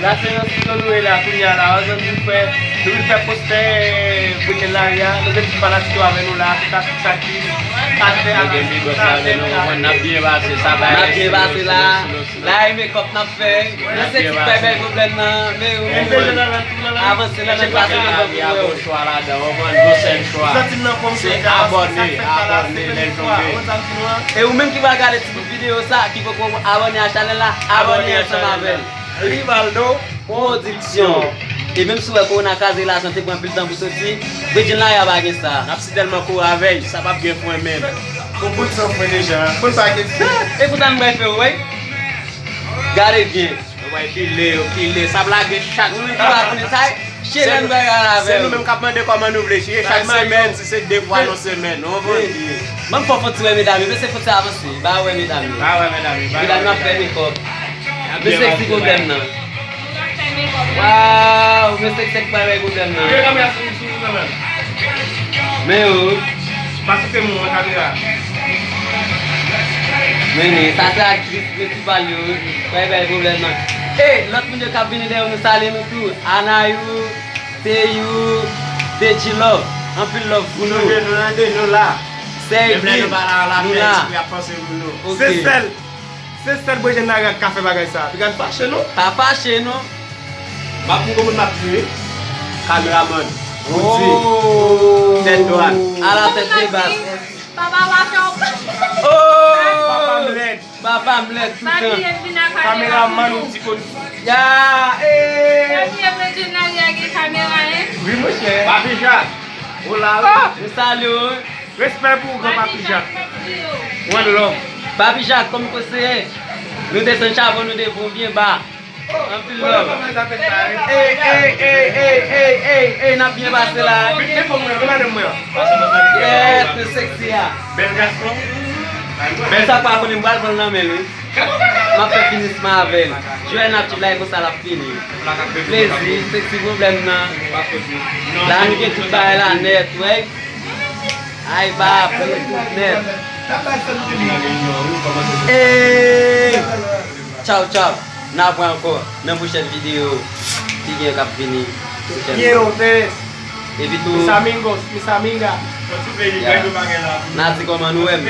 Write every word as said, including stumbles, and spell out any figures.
La se yon studio nou ye la kounye a la, wi, zanmi m, frè. Nou vin fè postè Bridjenn Lari a. Nou gen tout fanatik yo avè nou la, tout atis, aktris, aktè, aktris, tout sa avè nou, konprann, n ap byen pase, sa bay. N ap byen pase la. La e mekòp n ap fè. Nan se ti bay bay pwoblèm nan, men ou avanse nan nèg la se mekòp pou wè. Bonswa ladan, konprann, gon sèl chwa. Se abòne, abòne, lè l tonbe. E ou menm ki pral gade ti bout videyo sa, ki poko abòne a chanèl la, abòne ansanm avè l. Rivaldo Production. E menm si w wè kowona kraze relasyon te pran anpil tan pou soti, Bridjenn Lari a pa gen sa. N ap si tèlman kore avè l, sa p ap gen fren menm. Ou konn san fren deja. Konn pa gen fren. E konsa nou bay fè w, wi. Gade byen. Yo bay pile, yo pile. Sa ap lage chak. Ou menm ki pa konnen sa, chire nan bagay la avè l. Se nou menm k ap mande kòman nou vle chire chak semèn, si se de fwa nan semèn. Ou konprann? Ban m fè w fon ti wè medam yo, mesye fon ti avanse. Ba wè medam yo. Ba wè medam yo. Medam yo ap fè mekòp. Mesye ki pwoblèm nan? Waw, mesye ki sèk pa bay pwoblèm nan. Men yo. Pa site moun nan kamera. Men men, sa se aktris prensipal yo, pa bay pwoblèm nan. E lòt moun yo k ap vini dèyè nou, salye nou tou. Anayou, Teyou, Deji Love, anpil love pou nou. Sèydi, nou la. Ok. Se sèl, se sèl Bridjenn Lari a k ka fè bagay sa. Piga n fache non. Pa fache non. M ap pou moun m ap tiye. Kameramann. Roody. Tèt dwat. Ala tèt de bas. Papa Wachop. Oh! Papa m lèd. Papa m lèd toutan. Kameramann ou ti kout. Ya, eh. Papi Bridjenn Lari a gen kamera, en. Wi, monchè. Papi Jak. Hola, wi. Nou salye w. Respè pou ou, gran Papi Jak. One love. Papi Jak, kòm konseye, nou desann chabon nou devan w byen ba. Anpil love. Ey, ey, ey, n ap byen pase la. Yes, nou seksi a. Bèl gason. Pou sa k pa konnen, m pral pran l nan men l, wi. M ap fè finisman avè l. Jwè n ap tchip la, e konsa l ap fini. Plezi, seksi pwoblèm nan. La nou gen tout bagay la nèt, wè. Ay, ba, fè tout nèt. Ey! Tchaw, tchaw. N a wè ankò nan pwochèn videyo ki gen k ap vini. Pwochèn. Quiero ustedes. Epi tou, mis amigos, mis amigas. Ya. N a di kòman nou wè m.